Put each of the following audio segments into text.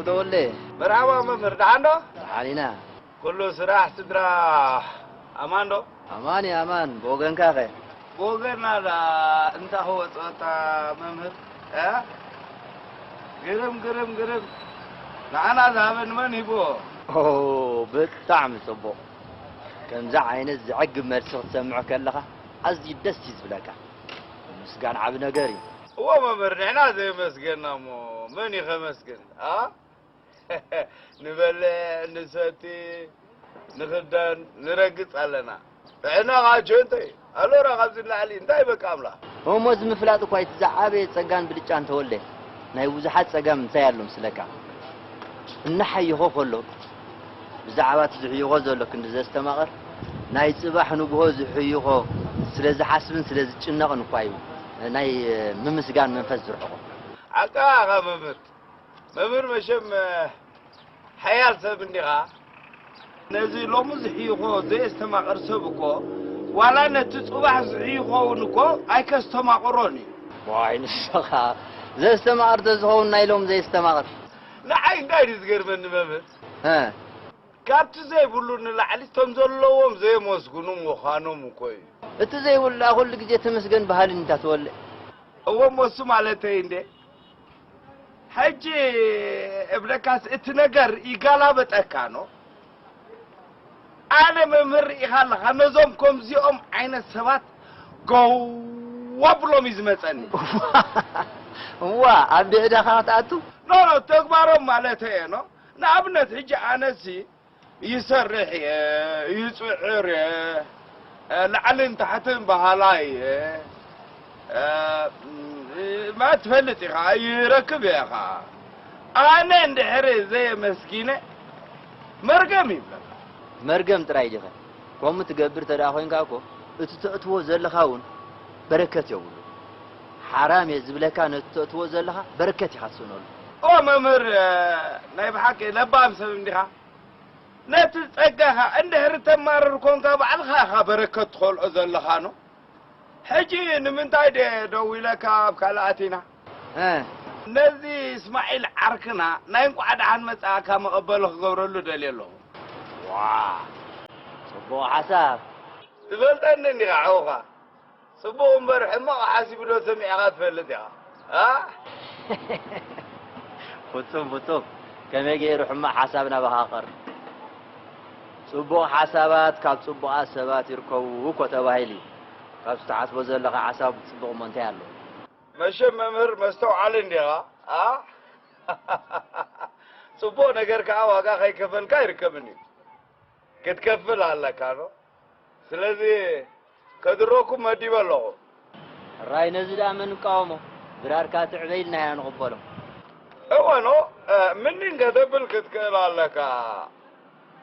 ተወለ። መርሓባ መምህር፣ ደሓን ዶ? ደሓን ኢና። ኩሉ ስራሕ፣ ስድራ ኣማን ዶ? ኣማን እዩ፣ ኣማን። ብወገንካ ኸ? ብወገና ደኣ እንታይ ክወጽኦ እታ መምህር? እ? ግርም፣ ግርም፣ ግርም። ንዓና ዝሃበ ንመን ሂብዎ? ኦ፣ ብጣዕሚ ጽቡቕ። ከምዚ ዓይነት ዘዕግብ መልሲ ክትሰምዕ ከለኻ ኣዝዩ ደስ እዩ ዝብለካ። ምስጋን ዓቢ ነገር እዩ። እዎ መምህር፣ ንሕና ዘየመስገና እሞ መን እዩ ከመስግን? ኣ? ንበልዕ፣ ንሰቲ፣ ንኽደን፣ ንረግጽ ኣለና። ጥዕና ኸኣ ቸንቶ እዩ። ኣሎራ ካብዚ ንላዕሊ እንታይ በቃ ኣምላኽ? እሞ እዚ ምፍላጥ እኳ እቲ ዝዓበየ ጸጋን ብልጫን ተወልደ። ናይ ብዙሓት ጸገም እንታይ ኣሎ ምስለካ? እናሓየኾ ከሎ ብዛዕባ እቲ ዝሕይኾ ዘሎ ክንዲ ዘስተማቕር ናይ ጽባሕ ንግሆ ዝሕይኾ ስለ ዝሓስብን ስለ ዝጭነቕን እኳ እዩ ናይ ምምስጋን መንፈስ ዝርሕቖ። ሓቃ ኢኻ መምህር። መምህር መሸም ሓያል ሰብ እንዲኻ። ነዚ ሎሚ ዝሕይኾ ዘየስተማቕር ሰብ እኮ ዋላ ነቲ ጽባሕ ዝሕይኾ እውን እኮ ኣይከስተማቕሮን እዩ። ዋይ ንስኻ ዘስተማቕር ተዝኸውን ናይ ሎም ዘየስተማቕር። ንዓይ እንታይ ድዩ ዝገርመኒ መምህር? እ። ካብቲ ዘይብሉ ንላዕሊ እቶም ዘለዎም ዘየመስግኑ ምዃኖም እኮ እዩ። እቲ ዘይብሉ ደኣ ኩሉ ግዜ ተመስገን በሃሊ እንዳ ተወልደ። እወ እሞ እሱ ማለተይ እንዴ። ሕጂ እብለካስ እቲ ነገር ይጋላበጠካ ኖ። ኣነ መምህር ርኢኻ ኣለኻ፣ ነዞም ከምዚኦም ዓይነት ሰባት ገው ኣብሎም እዩ ዝመጸኒ። እዋ፣ ኣብ ብዕዳኻ ክትኣቱ? ኖ፣ ኖ፣ ተግባሮም ማለተይ እየ ኖ። ንኣብነት ሕጂ ኣነሲ ይሰርሕ እየ፣ ይጽዕር እየ፣ እ፣ ላዕልን ታሕትን በሃላይ እየ፣ እ፣ ማ ትፈልጥ ኢኻ፣ ይረክብ እየ ኸዓ። ኣነ እንድሕር ዘየመስጊነ መርገም ይብለካ። መርገም ጥራይ ዲኸ? ከምኡ ትገብር እንተ ደኣ ኮይንካ እኮ፣ እቲ ተእትዎ ዘለኻ እውን በረከት የብሉ። ሓራም እየ ዝብለካ፣ ነቲ ተእትዎ ዘለኻ በረከት ኢኻ ትስእነሉ። ኦ መምህር፣ ናይ ብሓቂ ለባም ሰብ እንዲኻ። ነቲ ጸጋኻ እንድሕሪ ተማርር ኮንካ፣ ባዕልኻ ኢኻ በረከት ትኸልኦ ዘለኻ ኖ። ሕጂ ንምንታይ ድየ ደዊለካ ኣብ ካልእ ኣቲና? እ። ነዚ እስማዒል ዓርክና ናይ እንቋዕ ደሓን መጻእካ መቐበሊ ክገብረሉ ደልየ ኣለኹ። ዋ፣ ጽቡቕ ሓሳብ። ትፈልጠኒ እንዲኻ ሓውኻ። ጽቡቕ እምበር ሕማቕ ሓሲቡ ዶ ሰሚዕኻ ትፈልጥ ኢኻ? ኣ? ፍጹም፣ ፍጹም። ከመይ ገይሩ ሕማቕ ሓሳብ ናባኻ ክቐርብ? ጽቡቕ ሓሳባት ካብ ጽቡቓት ሰባት ይርከቡ እኮ ተባሂሉ እዩ። ካብዚ ትሓስቦ ዘለኻ ሓሳብ ጽቡቕ እሞ እንታይ ኣሎ? መሸም መምህር መስተውዓሊ እንዲኻ? ኣ? ጽቡቕ ነገር ከኣ ዋጋ ከይከፈልካ ኣይርከብን እዩ። ክትከፍል ኣለካ ዶ? ስለዚ ከድረኩም መዲበ ኣለኹ። ሕራይ ነዚ ደኣ መን ንቃወሞ? ድራርካ ትዕበ ኢልና ኢና ንቕበሎ። እወ ኖ፣ እ፣ ምኒን ከተብል ክትክእል ኣለካ።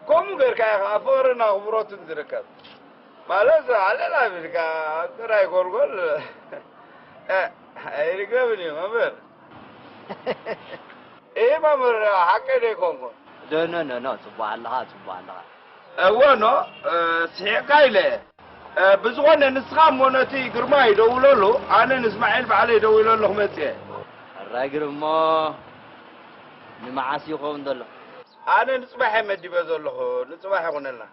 ከምኡ ጌርካ ኢኻ ፍቕርን ኣኽብሮትን ዝርከብ። ማለት ኣለና ቢልካ ኣብ ጥራይ ጎልጎል፣ እ፣ ኣይርከብን እዩ መምህር። እ፣ መምህር ሓቀይ ዶ ኣይኮንኩን? ዶ፣ ኖ፣ ኖ፣ ኖ፣ ጽቡቕ ኣለኻ፣ ጽቡቕ ኣለኻ። እወ ኖ፣ እ፣ ስሒቕካ ኢለ። እ፣ ብዝኾነ ንስኻ እሞ ነቲ ግርማይ ደውለሉ፣ ኣነ ንእስማዒል ባዕለይ ደዊለሉ ክመጽእ እየ። ሕራይ ግርም እሞ ንመዓስ ይኸውን ዘሎ? ኣነ ንጽባሕ እየ መዲበ ዘለኹ፣ ንጽባሕ ይኹነልና።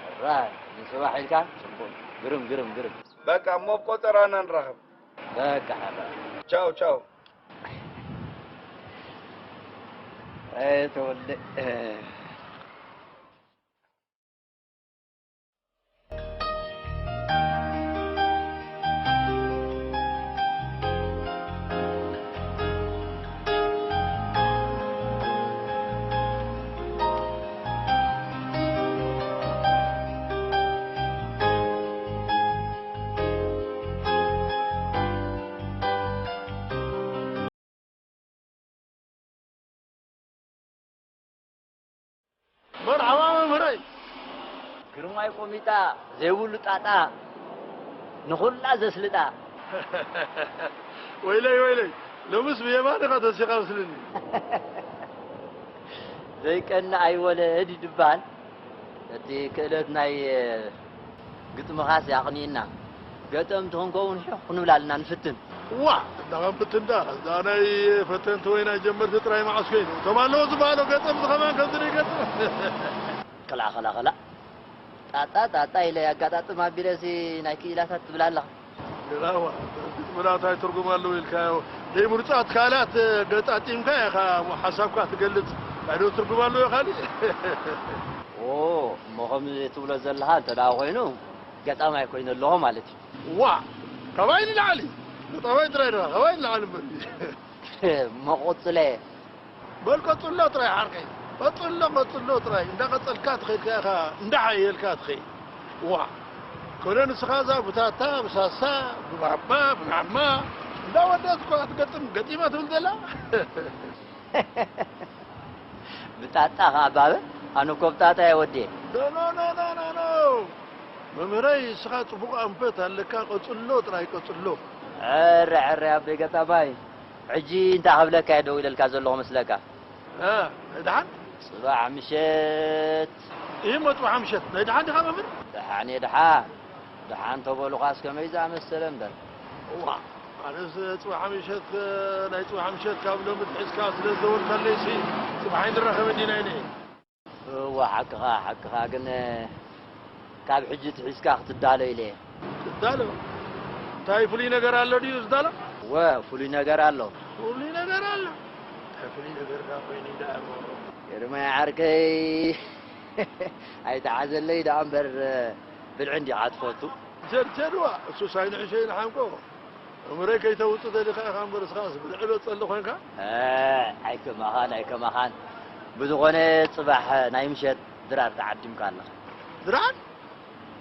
ሕራይ ንጽባሕ ኢልካ? ጽቡቕ። ግርም፣ ግርም፣ ግርም። በቃ እሞ ኣብ ቆጸራና ንራኸብ። በቃ ሕራይ። ቻው፣ ቻው። ኣይ ተወልደ። መርሓባ መምህረይ። ግርማይ ቆሚጣ ዘይብሉ ጣጣ ንኹላ ዘስልጣ። ወይለይ፣ ወይለይ፣ ሎምስ ብየማን ኢኻ ተሲኻ መስልኒ። ዘይቀንእ ኣይወለድ እዩ ድበሃል። እቲ ክእለት ናይ ግጥምኻስ ኣቕኒእና። ገጠምቲ ክንከውን ሒኽ ክንብል ኣለና ንፍትን። ዋ፣ እንዳ ቐንብት እንዳ፣ እዛ ናይ ፈተንቲ ወይ ናይ ጀመርቲ ጥራይ መዓስ ኮይኑ። እቶም ኣለዉ ዝበሃሉ ገጠም ዝኸማን ከምዚ ይገጥም። ክላ ክላ ክላ ጣጣ ጣጣ ኢለ ኣጋጣጥም ኣቢለሲ ናይ ክኢላታት ትብል ኣለኻ። ገላዋ፣ ብላታ ትርጉም ኣለዎ ኢልካዮ። ዘይምርጻት ካልኣት ገጣጢምካ ኢኻ ሓሳብካ ትገልጽ። ካልኦ ትርጉም ኣለዎ ካልእ። ኦ፣ እሞ ከም ትብሎ ዘለኻ እንተ ደኣ ኮይኑ ገጣማይ ኮይኑ ኣለኹ ማለት እዩ። ዋ፣ ካባይ ንላዕሊ ገጣማይ ጥራይ ደኣ ካባይ ንላዕሊ እምበር። መቆጽለ በል ቀጽሎ ጥራይ ዓርከይ፣ ቀጽሎ ቀጽሎ ጥራይ። እንዳቀጸልካ ትኸይድ ኢኻ፣ እንዳሓየልካ ትኸይድ። ዋ፣ ኮነ ንስኻ እዛ ብታታ ብሳሳ ብባባ ብማማ እንዳወደት እኮ ክትገጥም ገጢማ ትብል ዘላ። ብጣጣ ኸዓ ባበ ኣነ እኮ ብጣጣ እየ ወዴ። ኖ ኖ ኖ ኖ ኖ ኖ። መምህረይ፣ እስኻ ጽቡቕ ኣንፈት ኣለካ፣ ቀጽሎ ጥራይ ቀጽሎ። ዕረ ዕረ ኣቦይ ገጣማይ፣ ሕጂ እንታይ ክብለካ እየ ደው ኢለልካ ዘለኹ መስለካ? እ፣ ናይ ደሓን? ጽባሕ ምሸት። እሞ ጽባሕ ምሸት ናይ ደሓን ዲኻ መምህር? ደሓን እየ ደሓን። ደሓን ተበሉኻስ ከመይ ዝኣመሰለ እምበር። እዋ፣ ኣነስ ጽባሕ ምሸት፣ ናይ ጽባሕ ምሸት ካብ ሎሚ ትሒዝካ ስለ ዝደወልካለይሲ ጽባሕ ኣይንራኸብን ዲና ኢለ እየ። እዋ ሓቅኻ ሓቅኻ፣ ግን ካብ ሕጂ ትሒዝካ ክትዳሎ ኢለ እየ። ትዳሎ? እንታይ ፍሉይ ነገር ኣሎ ድዩ ዝዳሎ? እወ፣ ፍሉይ ነገር ኣሎ። ፍሉይ ነገር ኣሎ? እንታይ ፍሉይ ነገር ዳ ኮይኑ ደኣ እሞ? ግርማይ ዓርከይ ኣይተሓዘለይ ደኣ እምበር፣ ብልዒ እንዲኻ ትፈቱ። ቸድ ቸድዋ፣ እሱስ ኣይንዕሸይ ንሓንቆ። እምረይ ከይተውጽእ ደሊኻ ኢኻ እምበር፣ እስኻስ ብልዒ በጸሊ ኮንካ? እ፣ ኣይከማኻን ኣይከማኻን። ብዝኾነ ጽባሕ ናይ ምሸት ድራር ተዓዲምካ ኣለኻ። ድራር?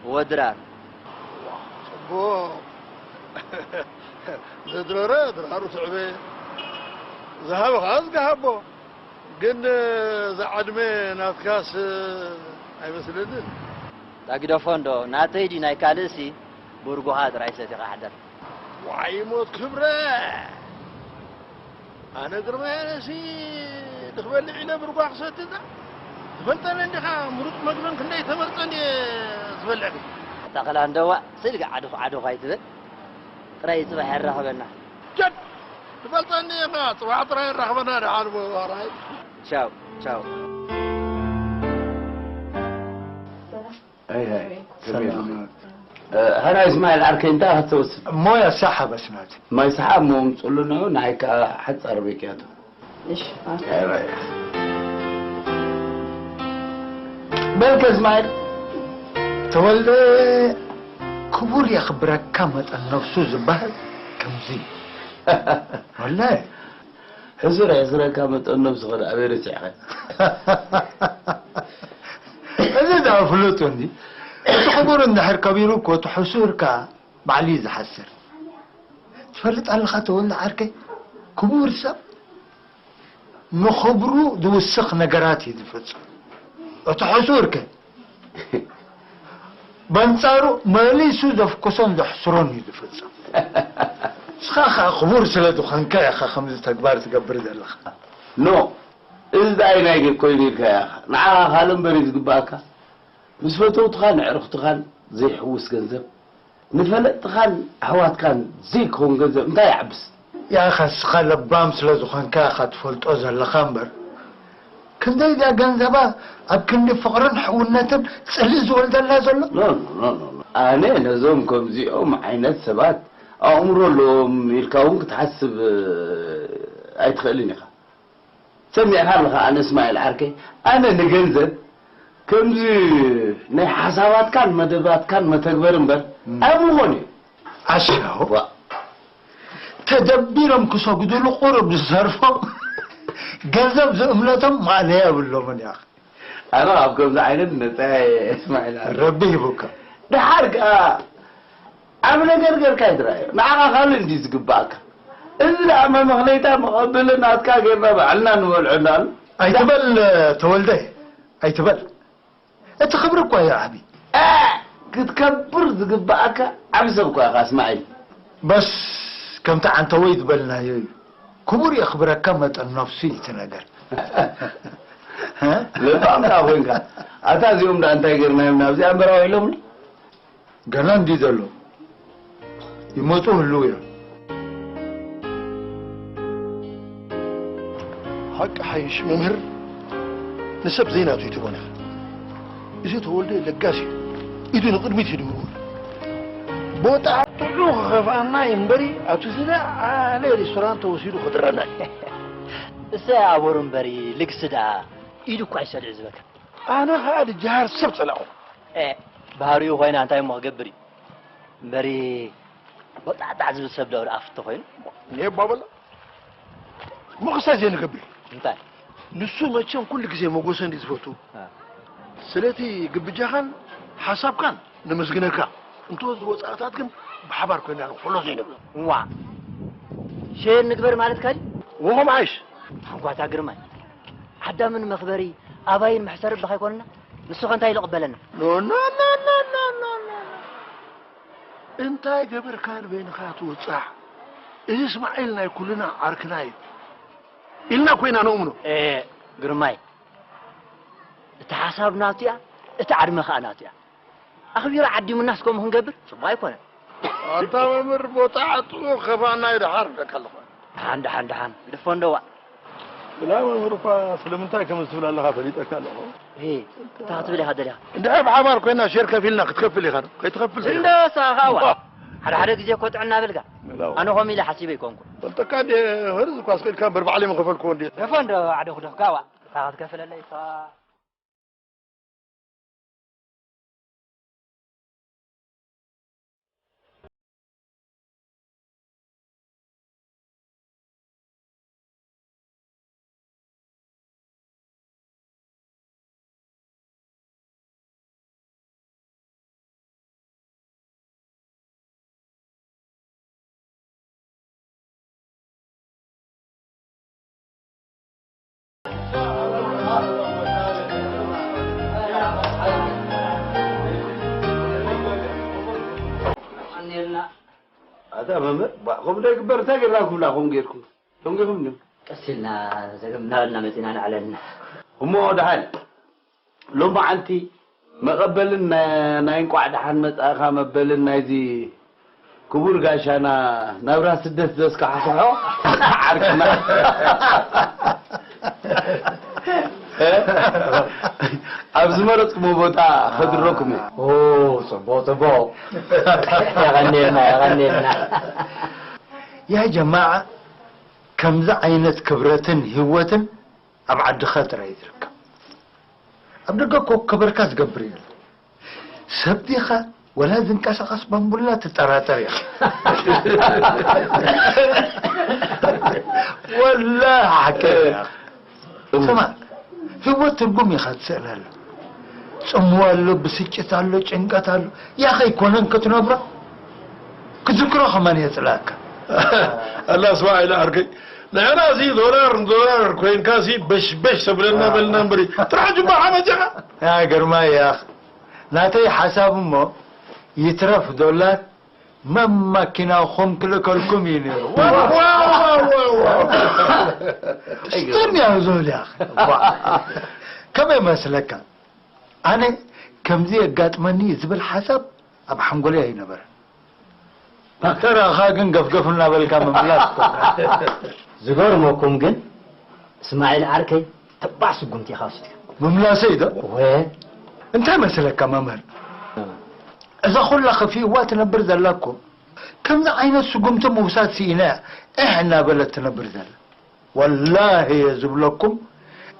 እወ ድራር። ጽቡቕ። ዘድረረ ድራሩ ትዕበ። ዝሃበ ኸኣ ዝገሃቦ። ግን እዛ ዕድመ ናትካስ ኣይመስለንን። ዳጊደፎ እንዶ ናተይ ድዩ ናይ ካልእሲ ብርጎኻ ጥራይ ሰቲኻ ሕደር። ዋይ ሞት ክብረ! ኣነ ግርማይ ኣነሲ ንኽበልዕ ኢለ ብርጓ ክሰቲ እዛ ትፈልጠኒ እንዲኻ፣ ምሩፅ መግብን ክንደይ ተመርፀ እንድየ ዝበልዕ ግን። ኣታ ኸላ እንደዋ ስልኪ ዓዶኽ ዓዶኽ ኣይትበል። ጥራይ ጽባሕ የራኽበና። ጀድ ትፈልጠኒ ኢኻ፣ ጽባሕ ጥራይ የራኽበና ደሓን እሞ ዋራይ። ቻው ቻው። ኣይ ኣይ ከመይ ሰላም። ኣለኻ? እ፣ ሀና እስማኤል ዓርከይ እንታይ ክትወስድ? ሞያ ሳሓ በስናት። ማይ ሰሓ እሞ ምጽሉ ነው ናይ ከኣ ሓጻር በቂያቱ። እሺ። ኣይ ኣይ። በልከ እስማኤል ተወልደ ክቡር የኽብረካ መጠን ነፍሱ ዝበሃል ከምዚ እዩ። ወላሂ ሕሱር የሕስረካ መጠን ነብስኻ ደኣ ኣበይ ረሲዕኻ? እዚ ደኣ ፍሉጥ እንዲ እቲ ክቡር እንድሕር ከቢሩ እኮ እቲ ሕሱር ከኣ ባዕሉ እዩ ዝሓስር። ትፈልጥ ኣለኻ ተወልደ ዓርከይ ክቡር ሰብ ንኽብሩ ዝውስኽ ነገራት እዩ ዝፍጽም። እቲ ሕሱር ከ በንጻሩ መሊሱ ዘፍኩሶን ዘሕስሮን እዩ ዝፍጽም። ንስኻ ኸኣ ክቡር ስለ ዝኾንካ ኢኻ ከምዚ ተግባር ትገብር ዘለኻ። ኖ እዚ ደኣ ኣየናይ ጌር ኮይኑ ኢልካዮ ኢኻ? ንዓኻ ካልእ እምበር እዩ ዝግብኣካ። ምስ ፈተውትኻን ኣዕሩኽትኻን ዘይሕውስ ገንዘብ፣ ንፈለጥትኻን ኣሕዋትካን ዘይክኸውን ገንዘብ እንታይ ይዓብስ? ያኸ እስኻ ለባም ስለ ዝኾንካ ኢኻ ትፈልጦ ዘለኻ እምበር፣ ክንደይ ድያ ገንዘባ ኣብ ክንዲ ፍቕርን ሕውነትን ጽልኢ ዝወልደላ ዘሎ? ኖ፣ ኖ፣ ኖ፣ ኖ፣ ኖ። ኣነ ነዞም ከምዚኦም ዓይነት ሰባት ኣእምሮ ኣለዎም ኢልካ እውን ክትሓስብ ኣይትኽእልን ኢኻ። ሰሚዕካ ኣለኻ ኣነ እስማኤል ዓርከይ፣ ኣነ ንገንዘብ ከምዚ ናይ ሓሳባትካን መደባትካን መተግበር እምበር ኣይምኾን እዩ። ዓሻ ዋ ተደቢሮም ክሰግዱሉ ቁሩብ ዝተርፎም ገንዘብ ዝእምነቶም ማእለያ የብሎምን ያኽ ኣነ ካብ ከምዚ ዓይነት ነፃ እየ እስማዒል ዓርከይ። ረቢ ሂቡካ። ደሓር ከኣ ዓብ ነገር ገርካ ኣይትረኣዮ። ንዓኻ ካልእ እንድዩ ዝግባኣካ። እዚ ደኣ መመኽነይታ መቐበሊ ናትካ ጌርና ባዕልና ንበልዖ እንዳኣሉ። ኣይትበል ተወልደ ኣይትበል። እቲ ክብሪ እኳ እዩ ዓቢ። እ ክትከብር ዝግባኣካ ዓቢ ሰብ እኳ ኢኻ እስማዒል። በስ ከምቲ ዓንተወይ ዝበልናዮ እዩ። ክቡር የኽብረካ መጠን ነፍሱ እዩ እቲ ነገር። ለባም ደኣ ኮይንካ። ኣታ እዚኦም ደኣ እንታይ ጌርናዮም ናብዚኣ እምበር ኣውዒሎምና። ገና እንድዩ ዘሎ ይመጹ ህልው እዮም። ሓቂ ሓይሽ መምህር፣ ንሰብ ዘይናቱ ይትቦን ኢኻ። እዚ ተወልደ ለጋስ እዩ። ኢዱ ንቕድሚት እዩ ድውር። ቦታ ጥዑ ክኸፍኣና እዩ እምበሪ፣ ኣብቲ ዝለዓለ ሬስቶራንት ተወሲዱ ክድረና እዩ። እሰ ኣቦሩ እምበሪ፣ ልግሲ ደኣ ኢዱ እኳ ይሰድዕ ዝበካ። ኣነ ኸኣ ድጀሃር ሰብ ጸላእኹ። ኤ፣ ባህሪኡ ኮይና እንታይ እሞ ክገብር እዩ? እምበሪ፣ ቦጣዕጣዕ ዝብል ሰብ ዶ ኣፍቶ ኮይኑ? እኔ ባበላ፣ ምኽሳይ ዘይንገብር። እንታይ? ንሱ መቸም ኩሉ ግዜ መጎሰ እንዲ ዝፈቱ። አ። ስለቲ ግብጃኻን ሓሳብካን ነመስግነካ። እንቶ ዝወጻእታት ግን ብሓባር ኮይና ንኽፈሎ ዘይንብሎ። እዋ። ሼር ንግበር ማለትካ ድዩ? ወኸም ዓይሽ። ሓንኳታ ግርማይ። ዓዳምን መኽበሪ ኣባይን መሕሰሪ ኣቦኻ ኣይኮንና? ንሱ ኸ እንታይ ኢሉ ይቕበለና? ኖ፣ ኖ፣ ኖ። እንታይ ገበርካ ንበይንኻ ትውጻዕ? እዚ እስማዒል ናይ ኩልና ዓርክና እዩ። ኢልና ኮይና ነእምኖ። ኤ፣ ግርማይ፣ እቲ ሓሳብ ናቱ እያ፣ እቲ ዓድመ ኸኣ ናቱ እያ። ኣኽቢሩ ዓዲሙናስ ከምኡ ክንገብር ጽቡቕ ኣይኮነን። ኣታ መምህር፣ ቦታ ዓጥቑ ከባና ይድሓር እብለካ ኣለኹ። ደሓን፣ ደሓን፣ ደሓን፣ ግደፎ እንደዋ። ብላ መምህር እኳ ስለምንታይ ከም ዝትብል ኣለኻ ፈሊጠካ ኣለኹ። ሄ፣ እንታይ ክትብል ኢኻ ደሊኻ? እንድሕር ብሓባር ኮይና ሼር ከፊልና ክትከፍል ኢኻ ዶ? ከይትኸፍል እንደ ሳኻዋ። ሓደ ሓደ ግዜ እኮ ጥዕና በልካ። ላው። ኣነ ኸም ኢለ ሓሲበ ኣይኮንኩ። ፈልጠካ እንዴ፣ ህርዝ እኳ ስቕ ኢልካ እምበር ባዕለይ ምኸፈልኩዎ እንዴ። ደፎ እንዶ ዓደ ኩደፍካዋ። እታ ክትከፍለለይ እኳ። ኣታ መምህር፣ ባ-፣ ከምኡ ዶ ይግበር? እንታይ ጌርና ክብላ ከምኡ ጌርኩም? ደንጊኹም ድም? ቀስ ኢልና ዘገም እናበልና መጺና ንዕለልና። እሞ ደሓን፣ ሎማዓንቲ መቐበልን ና-፣ ናይ እንቋዕ ደሓን መጻእኻ መበልን ናይዚ ክቡር ጋሻና ናብራ ስደት ዘስካሕክሖ ዓርክና። እ? ኣብ ዝመረጽኩሞ ቦታ ከድረኩም እየ። ኦ፣ ጽቡቕ፣ ጽቡቕ። የቐንየልና፣ የቐንየልና። ያ ጀማዓ፣ ከምዚ ዓይነት ክብረትን ህይወትን ኣብ ዓድኻ ጥራይ እዩ ዝርከብ። ኣብ ደገ እኮ ክብርካ ዝገብር የለን። ሰብ ዲኻ ወላ ዝንቀሳቐስ ባምቡላ ትጠራጠር ኢኻ። ወላሂ ሓቂ እያ። ስማ፣ ህይወት ትርጉም ኢኻ ትስእን ኣላ። ጽምዋ ኣሎ፣ ብስጭት ኣሎ፣ ጭንቀት ኣሎ። ያኸ ኣይኮነን ክትነብሮ? ክዝክሮ ከማን የጽልኣካ። ኣላ ስማዕ ኢለ ዓርከይ፣ ንሕና ሲ ዶላር ንዶላር ኮይንካ ሲ በሽበሽ ተብለና በልና እምበሪ፣ ጥራሕ ጅባ ሓመት ኢኻ። ያ ግርማይ ያኽ፣ ናተይ ሓሳብ እሞ ይትረፍ ዶላር መማኪናኹም ክልከልኩም እዩ ነይሩ። ዋው፣ ዋው፣ ዋው፣ ዋው። ስጠም ያው ዞል ያኽ። ዋ። ከመይ መስለካ? ኣነ ከምዚ የጋጥመኒ ዝብል ሓሳብ ኣብ ሓንጎለይ ኣይነበረን። ተራኻ ግን ገፍገፍ እናበልካ ምምላስ እኮ። ዝገርመኩም ግን እስማዒል ዓርከይ ተባዕ ስጉምቲ ኢኻ ወሲድካ። ምምላሰይ ዶ? ወ እንታይ መሰለካ መምህር? እዛ ኩላ ከፊእዋ ትነብር ዘላ እኮ ከምዚ ዓይነት ስጉምቲ ምውሳድ ስኢና እያ እሕ እናበለት ትነብር ዘላ። ወላሂ እየ ዝብለኩም፣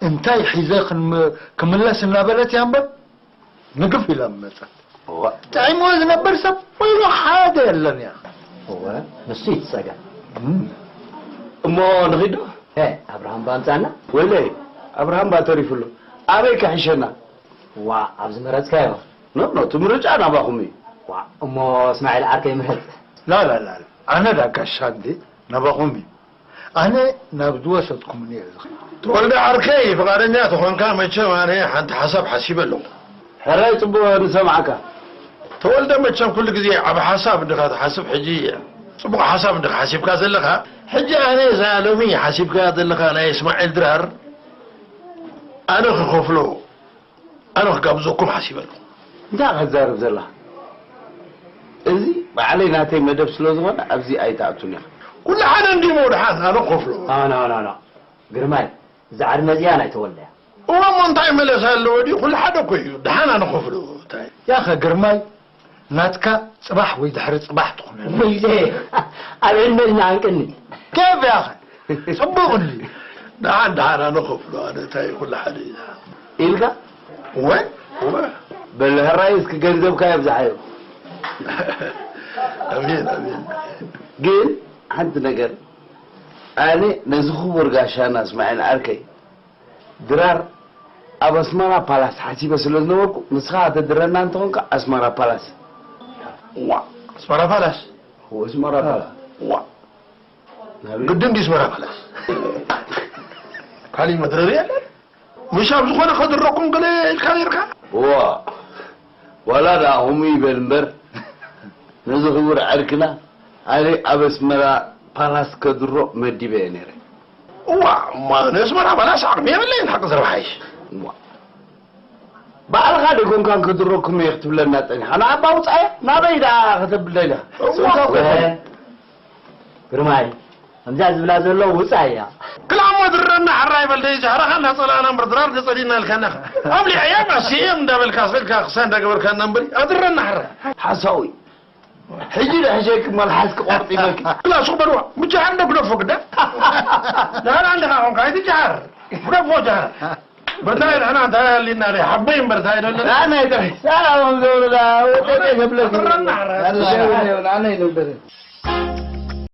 እንታይ ሒዘ ክንም-፣ ክምለስ እናበለት እያ እምበር፣ ንግፍ ኢላ መጸት። እዋ። ጥዒምዎ ዝነብር ሰብ ወይሉ ሓደ የለን እያ። እወ፣ ንሱ እዩ እቲ ጸገም። እም። እሞ ንኺድ ዶ? ሄ፣ ኣብርሃም ባምጻና? ወይለይ፣ ኣብርሃም ባ ተሪፉ ኣሎ። ኣበይ ክሕሸና? ዋ፣ ኣብዚ መረጽካዮ። ኖ፣ ኖ፣ እቲ ምርጫ ናባኹም እዩ። ዋ፣ እሞ እስማዒል ዓርከይ ምረጽ። ላ፣ ላ፣ ላ፣ ላ። ኣነ ዳ ጋሻ እንዴ፣ ናባኹም እዩ። ኣነ ናብ ዝወሰድኩምኒ እየ ዝኸይድ። ተወልደ ዓርከይ፣ ፍቓደኛ ተኾንካ መቸም ኣነ ሓንቲ ሓሳብ ሓሲበ ኣለኹ። ሕራይ ጽቡቕ ንሰምዓካ። ተወልደ፣ መቸም ኩሉ ግዜ ዓቢ ሓሳብ እንዲኻ ትሓስብ፣ ሕጂ ጽቡቕ ሓሳብ እንዲኻ ሓሲብካ ዘለኻ። ሕጂ ኣነ እዛ ሎሚ ሓሲብካ ዘለኻ ናይ እስማዒል ድራር ኣነ ክኸፍሎ ኣነ ክጋብዘኩም ሓሲበ ኣለኹ። እንታይ ክትዛረብ ዘለኻ? እዚ ባዕለይ ናተይ መደብ ስለ ዝኾነ ኣብዚ ኣይትኣቱን ኢኻ። ኩሉ ሓደ እንድዩ መውድሓን፣ ኣነ ክኸፍሎ። ኖ፣ ኖ፣ ኖ፣ ኖ። ግርማይ፣ እዛ ዕድመ እዚኣ ናይ ተወልደ እያ። እዋ እሞ እንታይ መለሳ ኣለዎ ድዩ? ኩሉ ሓደ እኮ እዩ። ደሓን ኣነ ከፍሎ እንታይ? ያኸ ግርማይ፣ ናትካ ጽባሕ ወይ ድሕሪ ጽባሕ ትኹነሉ። ወይዘ፣ ኣብ ዕድመ ዝነኣንቅኒ። ኬፍ ያኸ? ጽቡቕ እንዲ። ደሓን ደሓን ኣነ ከፍሎ ኣነ እንታይ ኩሉ ሓደ እዩ። ኢልካ? እወ፣ እወ። በል ሕራይ እስኪ ገንዘብካ የብዝሓዮ። ኣሜን፣ ኣሜን። ግን ሓንቲ ነገር፣ ኣነ ነዚ ክቡር ጋሻና እስማዒል ዓርከይ፣ ድራር ኣብ ኣስመራ ፓላስ ሓሲበ ስለ ዝነበርኩ፣ ንስኻ ከተድረና እንተኾንካ ኣስመራ ፓላስ። ዋ፣ ኣስመራ ፓላስ? እወ፣ ኣስመራ ፓላስ። ዋ። ናበይ? ግድን ድዩ ኣስመራ ፓላስ? ካሊእ መድረሪ የለን? ምሽ ኣብ ዝኾነ ከድረኩም ገለ ኢልካ ነይርካ? ዋ፣ ዋላ ደኣ ከምኡ ይበል እምበር፣ ነዚ ክቡር ዓርክና ኣነ ኣብ ኣስመራ ፓላስ ከድሮ መዲበ እየ ነይረ። እዋ፣ እማ ንኣስመራ ፓላስ ዓቕሚ የብለይን፣ ሓቂ ዝረብሓይሽ። እዋ። ባዕልኻ ደይኮንካን ከድረኩም እየ ክትብለና ጸኒኻ። ንኣባ ውጻኤ ናበይ ደኣ ከተብል ደሊኻ? እዋ። ስምካ እኮ ወ-፣ ይፈልጥ። ግርማይ፣ ከምዛ ዝብላ ዘሎ ውጻእ እያ። ክላሞ ድረና ሕራይ በል ደይ ጃህራኻ እናጸላእና እምበር ድራር ተጸሊእና ኢልካና። ኣብሊዐያ ማስየ እንዳበልካ ስልካ ክሳን እንዳገበርካና እምበሪ ኣድረና ሕራይ። ሓሳዊ። ሕጂ ንሕሸክ መልሓስ ክቆርጥ ይበልኪ። ክላ ሱቕ በልዋ። ብቻ እንደ ግደፎ ግዳ። ደህና እንዲኻ ኾንካ ኣይትጃሃር። ግደፎ ጃሃር። በርታይ ንሕና እንታይ ኣሊና ደ ሓበይ እምበር እንታይ ደለና? ኣነ ጥራሕ ሰላም ዘውርዳ ወደቀ ገብለክ። ኣድረና ሕራይ። ኣነ ይነብር።